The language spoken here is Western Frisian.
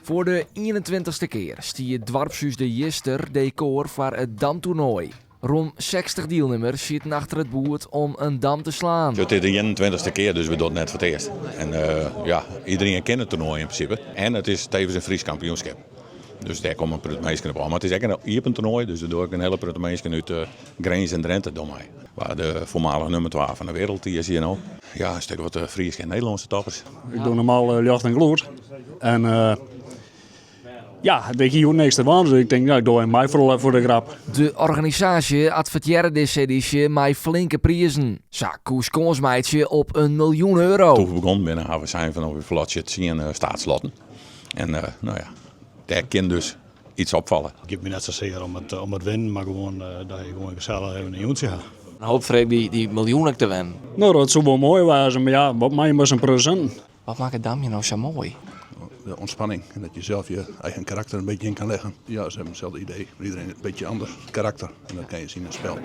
Foar de 21ste kear stie doarpshûs De Jister dekor foar it damtoernoai. Rom 60 dielnimmers sieten achter it boerd om in dam te slaan. It is de 21ste kear, dus we dogge it net foar it earst. En ja, iderien ken it toernoai yn prinsipe. En it is tevens in Frysk kampioenskip. Dus dêr komme in protte minsken op ôf. Mar it is ek in iepen toernoai, dus der dogge ek in hiele protte minsken út Grins en Drinte dogge mei. Waar de voormalige nummer 2 fan de wereld die is hjir no. Ja, in stik wat Fryske en Nederlânske toppers. Ik doe normaal ljocht en glûd. En ja, ik hie niks te dwaan, dus ik tink, ja, ik doe even mei foar de grap. De organisaasje advertearre dizze edysje mei flinke prizen. Sa koest kâns meitsje op in miljoen euro. Doe't we begûn binne, hawwe we sein fan we ferlotsje 10 startslotten. En no ja, dêr kin dus iets opfalle. It giet my net sasear om it winnen, mar gewoan dat je gewoan gesellich even in jûntsje ha. Hoop Freek dy miljoen ek te winnen? No, dat soe wol moai wêze, mar ja, wat mei je mei sa'n presint? Wat makket damjen no sa moai? De ontspanning en dat je zelf je eigen karakter een beetje in kan leggen. Ja, ze hebben hetzelfde idee, maar iedereen een beetje anders karakter. En dat kan je zien in het spel.